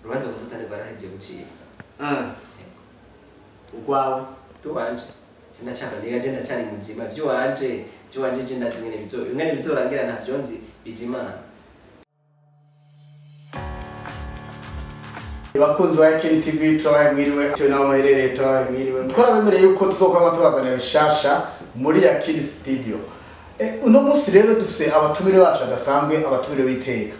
Urubanza rwa Satani rwarahejeje gucika. Ugwawe Rwanje ndacyabaniga, je ndacyari muzima. Vy'iwanje je ndazi ingene bizo, ingene bizorangira ntavyo nzi, bizimana. Bakunzi ba Ken TV, turabaye mwiriwe cyo naho muherereye, turabaye mwiriwe. Twarabemereye yuko tuzokwama tubazanira bishasha muri ya Ken Studio. Uno munsi rero dufise abatumire bacu badasanzwe, abatumire b'iteka.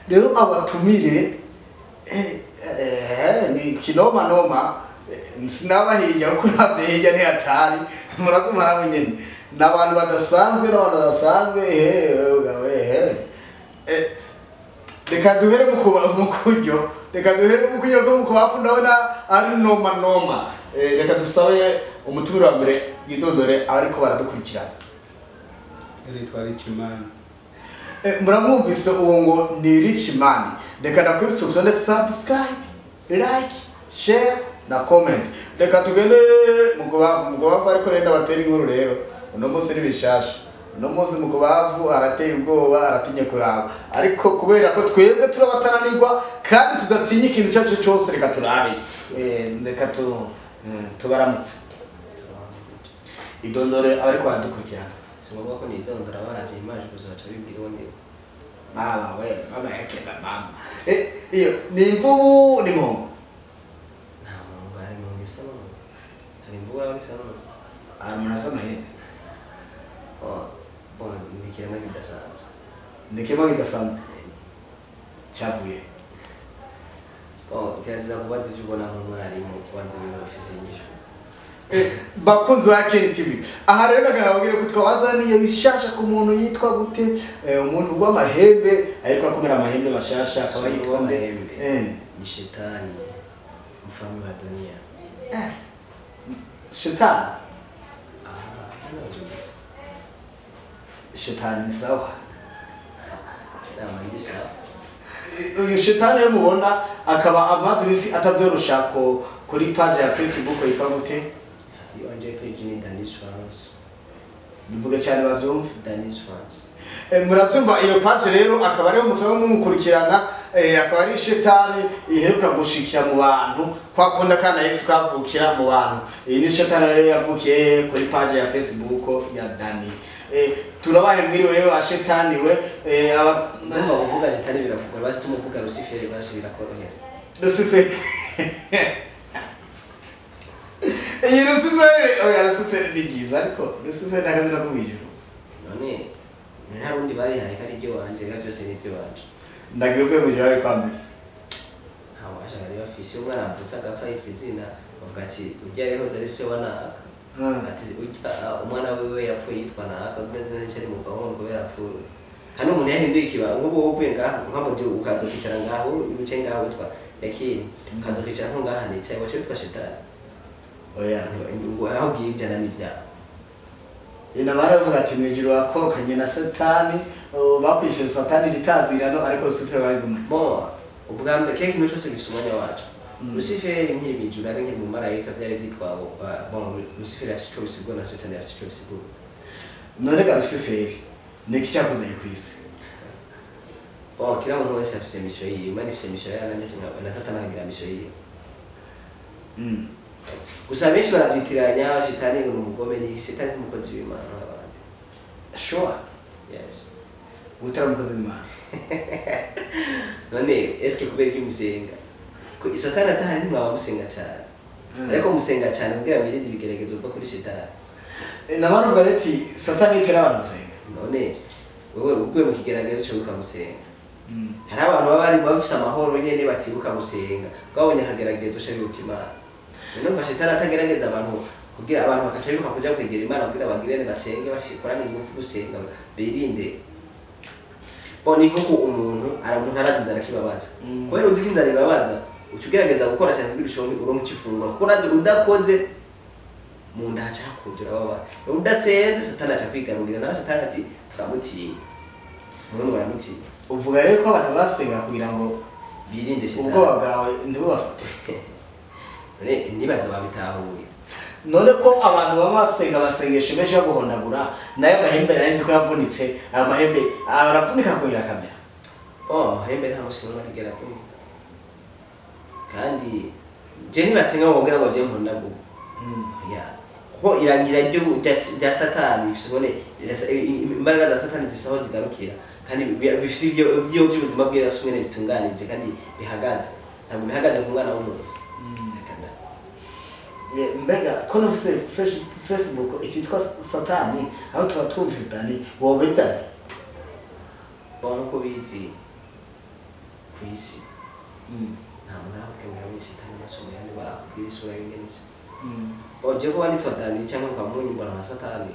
Rero abatumire ni kinoma noma, sinabahinya kuko navyo hirya ntihatari muravyumva namwe nyene. Ni abantu badasanzwe, n'abantu badasanzwe. Reka duhere mu kuryo, reka duhere mu kuryo ko mu kubafu ndabona ari noma noma. Reka dusabe umutumire wa mbere yidondore abariko baradukurikirana. Yitwa Richman. Muramwumvise uwo ngo ni Richman. Reka ndakwibutsa usonde subscribe, like, share na comment. Reka tugende mu kubafu, mu kubafu ariko renda batera inkuru rero. Uno munsi ni bishasha. Uno munsi mu kubafu arateye ubwoba, aratinye kuraba. Ariko kubera ko twebwe turabatananirwa kandi tudatinya ikintu cyacu cyose, reka turabe. Reka tubaramutse. Idondore abariko baradukurikirana. Singombwa ko nidondora, baraje image gusa baca bibwira uwo ndiwe. Mama we, mama yake na mama. Iyo ni imvubu ni mpongo? Nta mpongo, hari impongo isa n'umuntu. Hari imvubu urabona isa n'umuntu. Hari umuntu asa amahembe. Oh, bon, ni ikiremwa kidasanzwe. Ni ikiremwa kidasanzwe. Cyavuye. Bon, kirazira kubaza ibyo ubona nk'umwarimu, kubanza ibintu bifise inyishu. Bakunzi ba Ken TV, aha rero nagarababwire ko twabazaniye bishasha ku muntu yitwa gute, umuntu w'amahembe ariko akomera amahembe mashasha akaba yitwa nde? Ni Shetani, mfalme wa dunia. Shetani? Shetani sawa. Shetani sawa. Uyu Shetani rero mubona akaba amaze iminsi atabyorosha ko kuri page ya Facebook yitwa gute? Iwanje page ni Danis France. Bivuga cyane bavyumva. Danis France. Muravyumva iyo page rero akaba ariyo musanzwe mumukurikirana, akaba ari Shetani iheruka gushikira mu bantu kwa kunda kana Yesu kavukira mu bantu. Iyi ni Shetani rero yavukiye kuri page ya Facebook ya Dani. Turabaye mwiriwe rero wa Shetani we. Ndumva kuvuga Shetani birakugora, basi tumuvuga Lucifer basi birakorohera. Lucifer. Iyi Lucifer, oya Lucifer ni byiza ariko Lucifer ntakazira ko mwijuru. None nta rundi barihaye kandi ibyo wanje ga byose ni ibyo wanje. Ndagira ubwe mwijuru ari kwambere. Nta washaka ari bafise umwana avutse agapfa yitwa izina bavuga ati urya rero nzari se wa naka. Ati urya umwana wiwe yapfuye yitwa naka, ubwo izina rye ari mu bango kubera apfuye. Kandi umuntu yahinduye ikiba nk'ubu uvuye ngaho nka mu gihe ukaza kwicara ngaho wicaye ngaho witwa Yakini, ukaza kwicara nko ngaha nicaye wacu witwa Shetani. Oya, ngo aho ugiye ijana n'ibyaha. Ina baravuga ati mwijuru wakorokanye na Satani, bakwishe Satani ritazirano ariko Lucifer bari kumwe. Bon, ubwa mbere keke ikintu cyose gifise umwanya wacu. Lucifer nkiri mwijuru ari nkiri mu marayika byari byitwa bon, Lucifer afise ico bisigura na Satani afise ico bisigura. None ga Lucifer ni iki cyakuzanye ku isi? Bon, kila muntu wese afise mission yiwe, Imana ifise mission yayo na Satani akagira mission yiwe. Gusa benshi barabyitiranya Shetani ngo ni umugome, ni Shetani nk'umukozi w'Imana n'abandi. Sure. Yes. Utari umukozi w'Imana. None eske kubera iki musenga? Ko Satani atahari ntimwaba musenga cyane. Ariko musenga cyane kugira wirinde ibigeragezo biva kuri Shetani. N'abantu bavuga ati Satani itera abantu gusenga. None wewe uguye mu kigeragezo cyo gusenga. Hari abantu baba bari bafise amahoro nyene batibuka gusenga. Babonye akageragezo cyo bibuka Imana. None Shetani atagerageza abantu kugira abantu bakaca bibuka kuja kwegera Imana kugira bagirene basenge bashikorane ingufu gusenga birinde. Bon, ni nkuko umuntu aramuntu arazi inzara kibabaza. Kubera uzi ko inzara ibabaza, uca ugerageza gukora cyane kugira ushonge uronke icifunguro. Kuko urazi udakoze mu nda haca hakundura babara. Udasenze Satani aca kwigarurira, nawe Satani ati turamutinya. Umuntu baramutinya. Uvuga rero ko abantu basenga kugira ngo birinde Shetani. Ubwoba bwawe ntibubafate. None ntibaza babitahuye. None ko abantu baba basenga basengesha imeshe yo guhondagura, nayo mahembe nari nzi ko yavunitse, ayo mahembe aravunika kugira kamera. Oh, amahembe nta mushinga arigera avunika. Kandi je ntibasenga ngo ngo je mpunda go. Ya. Kuko irangira ryo rya Satani bifise ubone imbaraga za Satani zifise aho zigarukira kandi bifise ibyo by'ubuzima bwe bafise bitunganije kandi bihagaze. Ntabwo bihagaze ku mwana w'umuntu. Mbega ko numvise Facebook ititwa Satani aho tuba twumvise Dani wowe Dani bon uko bizi ku isi nta muntu arabwira ngo Satani amasomo yandi bakubwira isura y'ingenzi. Oje kuba nitwa Dani cyangwa mukamunyumva nka Satani,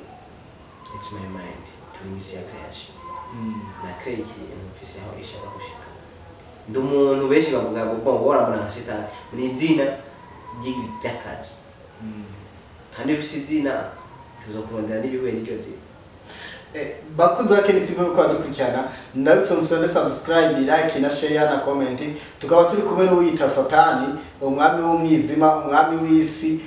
it's my mind turi misi ya creation. Na create ikintu mfise aho ishaka gushika. Ndi umuntu benshi bavuga ngo bon warambona nka Satani ni izina ry'akazi. Kandi ufise izina tuzokurondera n'ibihuye n'iryo zina. Bakunzi ba Kenny TV ko badukurikirana ndabitse musone subscribe, like na share na comment. Tukaba turi kumwe n'uwita Satani, umwami w'umwizima, umwami w'isi.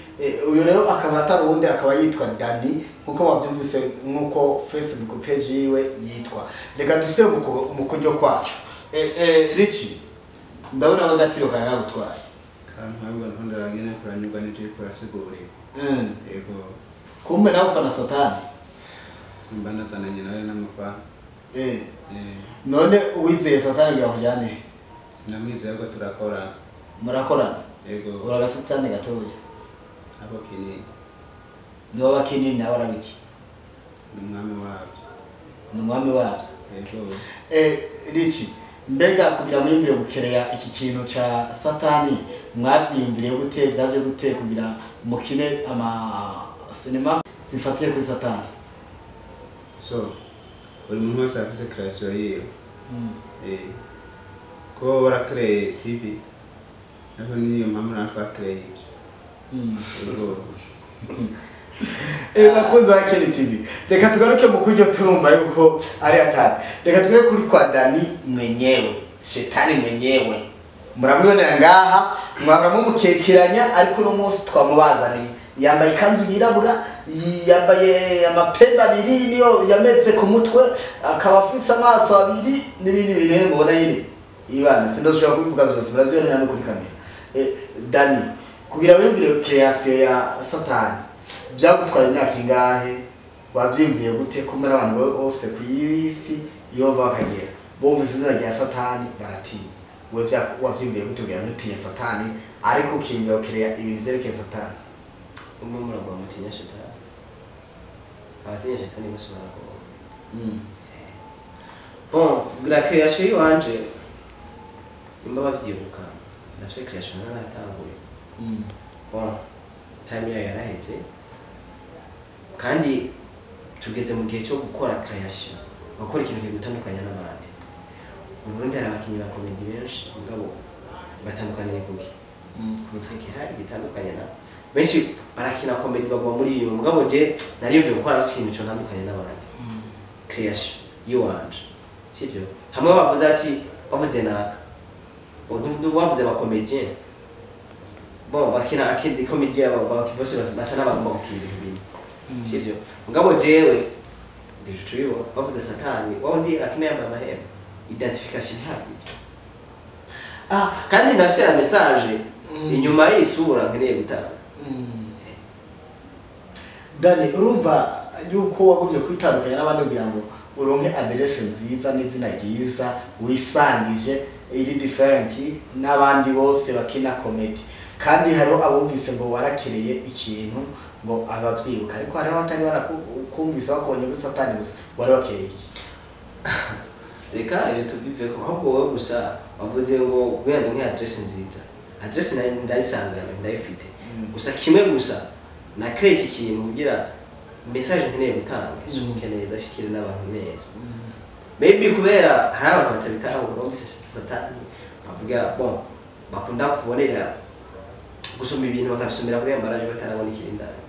Uyu rero akaba atari uwundi, akaba yitwa Dani nkuko babyumvise nkuko Facebook page yiwe yitwa. Reka dusubire mu kuryo kwacu. Richi, ndabona agatiro karagutwaye. Ntabwo nkundara nyine kuranyurwa n'ibyo kurasigura. Yego. Kumbe nawe ufana Satani? Simba nazananye nawe n'amufana. None uwizeye Satani yakujyane? Sinamwizeye ahubwo turakorana. Murakorana? Yego. Uraga Satani gatoya? Abo kinini. Niwe bakinini nawe arabiki? Ni umwami wabyo. Ni umwami wabyo? Yego. Richi, mbega kugira mwiyumvire gukereya iki kintu ca Satani mwavyiyumviriye gute, vyaje gute kugira mukine ama sinema zifatiye kuri Satani? So buri muntu wese afise creation yiwe. Ko warakreye TV naho niyo mpamvu natwe twakreye ibyo. Bakunzi ba Kenny TV, reka tugaruke mu kuryo turumva yuko ari atari. Reka tugaruke kuri kwa Dani mwenyewe, Shetani mwenyewe. Muramwibonera ngaha, mwahora mumukekeranya ariko uno munsi twamubazaniye. Yambaye ikanzu yirabura, yambaye amapembe abiri niyo yametse ku mutwe, akaba afise amaso abiri n'ibindi bintu mubona nyine. Ibana sindoshobora kubivuga byose, muravyibonera no kuri kamera. Dani, kugira wiyumvire creation ya Satani byagutwaye imyaka ingahe? Wavyiyumviye gute ko muri abantu bose ku isi iyo bakagera bumvise izina rya Satani baratinya? Wewe wavyiyumviye gute kugira ntutinye Satani ariko ukiyumvira ukireya ibintu vyerekeye Satani? Umwe muragwa mutinya Shetani. Abatinya Shetani bose baragwa. Bon, kugira creation yiwanje nimba bavyibuka ndafise creation naratanguye. Bon, time yayo yaraheze. Kandi tugeze mu gihe cyo gukora creation, gukora ikintu gitandukanye n'abandi. Mu Burundi hari abakinyi ba comedy benshi mugabo batandukaniye kuki? Nta gihari gitandukanye na benshi barakina comedy bagwa muri ibi mugabo je nariyumviye gukora ikintu cyo ntandukanye n'abandi. Creation yiwanje. Sivyo? Hamwe bavuze ati bavuze naka. Bavuze ba comedien. Bon, bakina akindi comedien bose basa n'abagomba gukina ibintu bimwe. Sivyo? Mugabo jewe ndishutuyo bavuze Satani wao ndi akina yambaye amahembe. Identification ihagije. Kandi ndafise na message inyuma y'isura nkeneye gutanga. Dani, urumva yuko wagomvye kwitandukanya n'abandi kugira ngo uronke adresse nziza n'izina ryiza wisangije iri different n'abandi bose bakina comedy. Kandi hariho abumvise ngo warakireye ikintu ngo abavyibuka, ariko hariho abatari barakumvise bakubonye kuri Satani gusa wari wakireye iki? Reka ibyo tubiveko, ahubwo wowe gusa wavuze ngo kugira ngo adresse nziza. Adresse ndayisangana ndayifite. Gusa kimwe gusa na create ikintu kugira message nkeneye gutanga isukuke neza shikire n'abantu neza. Maybe kubera hari abantu batabitahura bumvise Satani bavuga bon bakunda kubonera gusoma ibintu bakabisomera kuri emballage batarabona ikiri indani.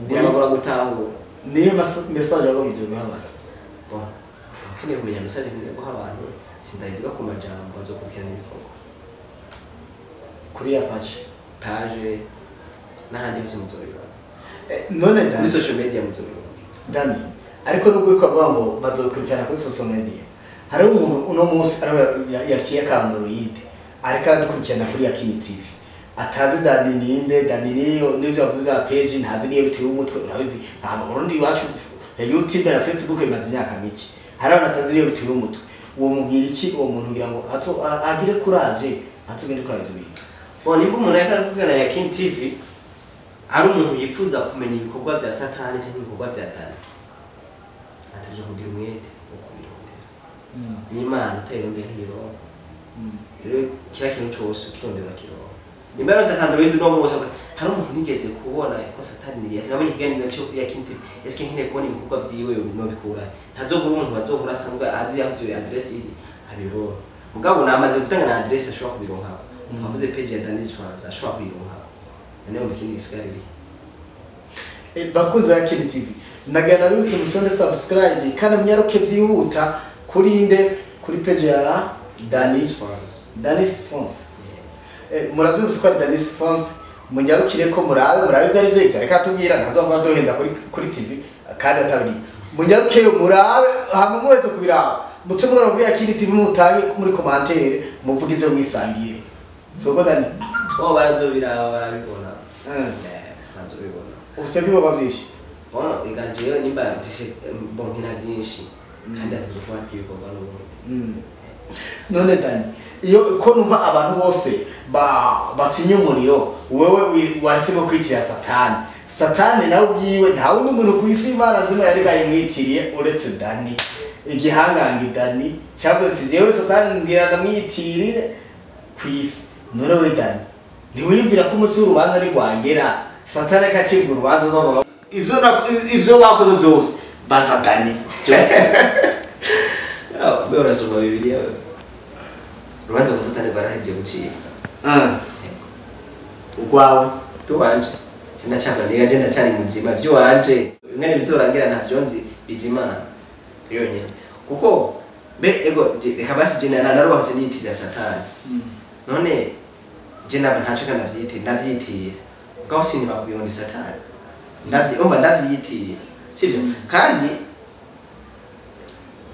Birabagora gutahura. Niyo message wagombye guha abantu? Bon, akeneye kumenya message nkeneye guha abantu sindabivuga ku majambo azokurikirana ibikorwa. Kuri ya page n'ahandi hose muzobibona. None Dani, kuri social media muzobibona. Dani, ariko nubwo uriko uravuga ngo bazokurikirana kuri social media, hariho umuntu uno munsi ariho yaciye akandoroyide ariko aradukurikirana kuri Yakini TV atazi Dani ninde, Dani niyo nivyo avuze za page ntazi niyo bitewe umutwe, urabizi ahantu Burundi iwacu YouTube na Facebook imaze imyaka mike, hari abantu atazi niyo bitewe umutwe, uwo mubwira iki uwo muntu kugira ngo agire courage atugende kuri ivyo bintu? Bon, nimba umuntu ariko arakurikirana Yakini TV ari umuntu yifuza kumenya ibikorwa vya Satani cyangwa ibikorwa vya Dani, ategerezwa kugira umwete wo kubirondera. N'Imana utayirondera ntibironka. Rero kiriya kintu cose ukirondera urakironka. Nimba yaronse Android uno munsi, hari umuntu nigeze kubona yitwa Satani Niriya, ati nabonye ikiganiro cyo kuri Yakini TV, eske nkeneye kubona ibikorwa vyiwe nobikura? Ntazobura umuntu bazohura asanzwe azi aho iyo adresse iri abibona. Mugabo namaze gutanga na adresse ashobora kubironkako. Twavuze page ya Danis France ashobora kuyironkako. None mu kindi gisigara iri. Bakunzi ba Yakini TV, nagana bibutse musonde subscribe kandi munyaruke vyihuta kuri inde, kuri page ya Danis France. Danis France. Muravyumvise ko ari Danis France, munyarukire ko murabe ivyo ari vyo, reka tubwira ntazova duhenda kuri TV kandi atabiri. Munyaruke murabe hama muweze kubiraba, muce mugara kuri Yakini TV mutange muri commentaire muvuge ivyo mwisangiye. Soko Dani bo barazobiraba barabibona. Barazobibona. Ufise ibikorwa vyinshi. Bon, reka jewe nimba mfise bon nkina vyinshi kandi ataje kuba ibikorwa n'ubundi. None Dani, iyo ko numva abantu bose batinya umuriro, wewe wahisemo kwitira Satani. Satani nawe ubwiwe nta wundi muntu ku isi Imana nzima yari bayimwitiriye uretse Dani. Igihangange Dani cyavuze ati jewe Satani mbwira ndamwiyitirire ku isi. None we Dani, ntiwiyumvira ko umunsi w'urubanza ari rwagera Satani akacibwa urubanza rw'abantu? Ivyo bakoze vyose baza Dani. Wewe urasoma Bibiliya wewe. Urubanza rwa Satani rwarahejeje gucika. Urwawe rwanje ndacabanira je ndacyari muzima by'uwanje bimwe bizorangira ntavyo nzi bizimana yonyene kuko mbe ego reka basi je narubatse niyitirira Satani. None je naba ntaco kandi ndavyitira kuko sinima kubibona Satani umva ndavyitira sivyo? Kandi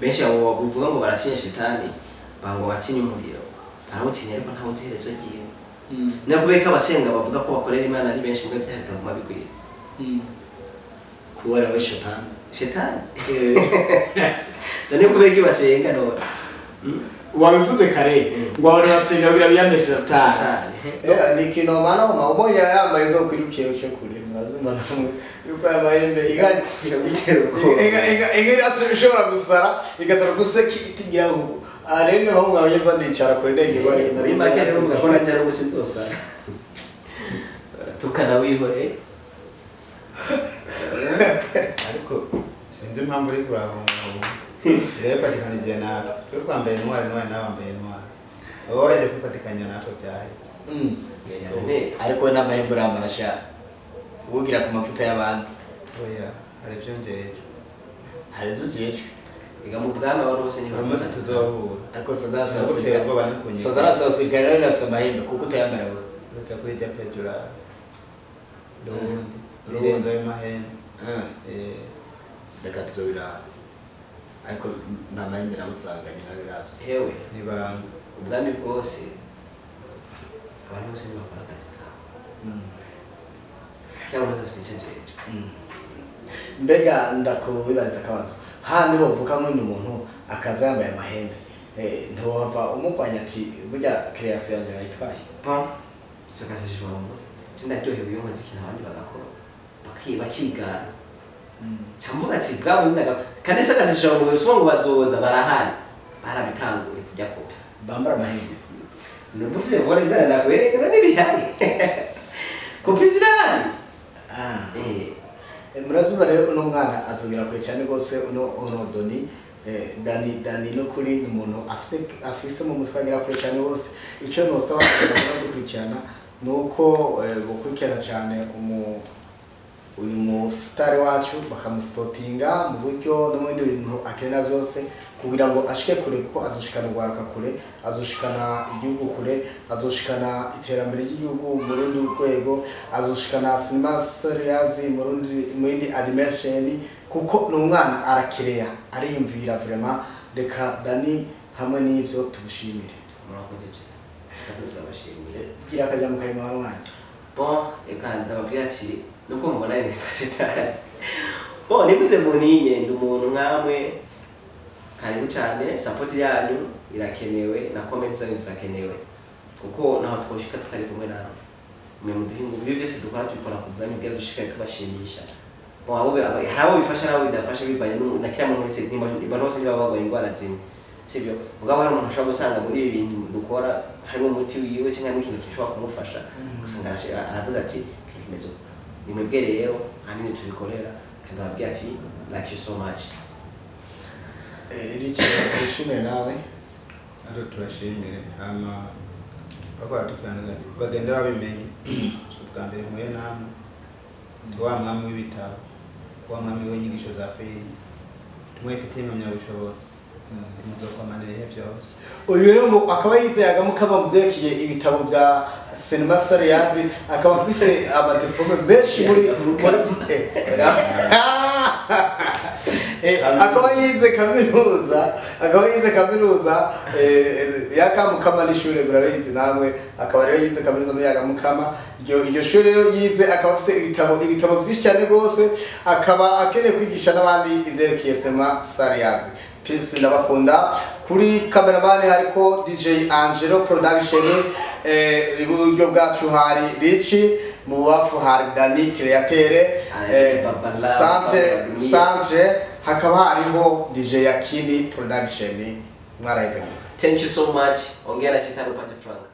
benshi abo bavuga ngo baratinya Shetani bango batinya umuriro barawutinya ariko ntawe uzi iherezo ryiwe. Nakubeka abasenga bavuga ko bakorera Imana ari benshi mbwa byaha bitaguma bigwira. Kubera we Shetani. Shetani. None kubeka basenga none. Wabivuze kare ngo abantu basenga bira biyamye Shetani. Ni kinomano mabonye yambaye zo kwirukiye cyo kure murazumva namwe yuko yambaye inga inga irashobora gusara igatara guseka itigira ubu. Arene ho mwabyenza ndicara kure ndenge bari muri make rero mugakora cyane ubusinzosara. Tukana wihore. Ariko sinzi impamvu uri kurahunga. Rero fatikanije natwe. Twe twambaye intwari intwari nabambaye intwari. Abo baje kwifatikanya natwe byahetse. Ariko n'amahembe urambara sha. Ugira ku mafuta y'abandi. Oya, hari ivyo njeje. Hari ivyo njeje. Ega mu bwami abantu bose ni bamwe tuzohura. Ariko Sadara abasirikare rero bafite amahembe kuko utayambara wewe. Uta kuri rya pejura. Rundi. Rundi ayo mahembe. Reka tuzobiraba. Ariko nta mahembe namusanganye nabiravye. Hewe. Nibanga. Ubwami bwose abantu bose ntibakora akazi kabo. Cyangwa bose bafite icyo njeje. Mbega ndakubibariza akabazo. Handi ho uvuka nk'undi muntu akaza yambaye amahembe. Ntiwava umukwanya ati burya création yanjye yayitwaye. Bon, sakaze jambo. Je ndaryohewe iyo nkoze ikintu abandi bagakora. Bakigana. Camvuga ati bwa bundi kandi sakaze jambo ngo ngo bazoza barahari. Barabitanguye kujya kopi. Bambara amahembe. Nubuze vore nzana ndakwerekana n'ibihari. Kopi zirahari. Murazuba rero uno mwana azogera kure cyane gose uno Doni Dani no kuri umuntu afise mu mutwe agera kure cyane gose. Ico nosaba abantu dukurikirana nuko bokurikirana cyane uyu mu star wacu bakamuspotinga mu buryo no mu bindi bintu akenera byose kugira ngo ashike kure kuko azoshikana urwaruka kure, azoshikana igihugu kure, azoshikana iterambere ry'igihugu mu rundi rwego, azoshikana cinema series mu rundi mu yindi dimension kuko ni umwana arakireya ariyumvira vraiment. Reka Dani hamwe n'ivyo tubushimire. Murakoze cyane. Natwe turabashimiye. Bwira akajambo kanyuma w'umwanya. Bon, eka ndababwira ati nubwo mubona nitwa Shetani, bon, nimuze muntinye, ndi umuntu nkamwe. Karibu cyane, support yanyu irakenewe na comment zanyu zirakenewe, kuko naho twoshika tutari kumwe nawe mwe muduha ingufu. Ibi byose dukora tubikora ku bwanyu kugira dushikare tubashimisha. Bon, hari abo bifasha n'abo bidafasha, bivanye na kila muntu wese. Nimba abantu bose ntibaba barwaye indwara zimwe, sibyo? Mugabo hari umuntu ashobora gusanga muri ibi bintu dukora harimo umuti wiwe cyangwa harimo ikintu gishobora kumufasha, ugasanga aravuze ati ikintu kimeze uko. Ni mwebwe rero ahanini tubikorera, kandi ababwira ati like you so much. Rich, tugushimire nawe. Natwe turashimire. Hama bakora tukiganira bagenda babimenye, si ubwa mbere mpuye namwe. Ndi wa mwami w'ibitabo, wa mwami w'inyigisho za filime, tumwifitiye impamyabushobozi, tumuzokwamana ibihe byose. Uyu rero ngo akaba yizeye Mukama mu byerekeye ibitabo bya sinema sariyazi, akaba afise amadiplome menshi muri akaba yize kaminuza ya Kamukama, n'ishure murabizi namwe. Akaba rero yize kaminuza muri ya Kamukama, iryo shure rero yize, akaba afise ibitabo byinshi cyane rwose, akaba akeneye kwigisha n'abandi ivyerekeye sinema sariyazi. Peace, ndabakunda. Kuri cameraman hariko DJ Angelo Production, iburyo bwacu hari Richi, mu bubafu hari Dani Createur, Babala, Sante Babala. Centre hakaba hariho DJ Yakini Production. Mwaraheze. Thank you so much. Ongea na Shetani upate franka.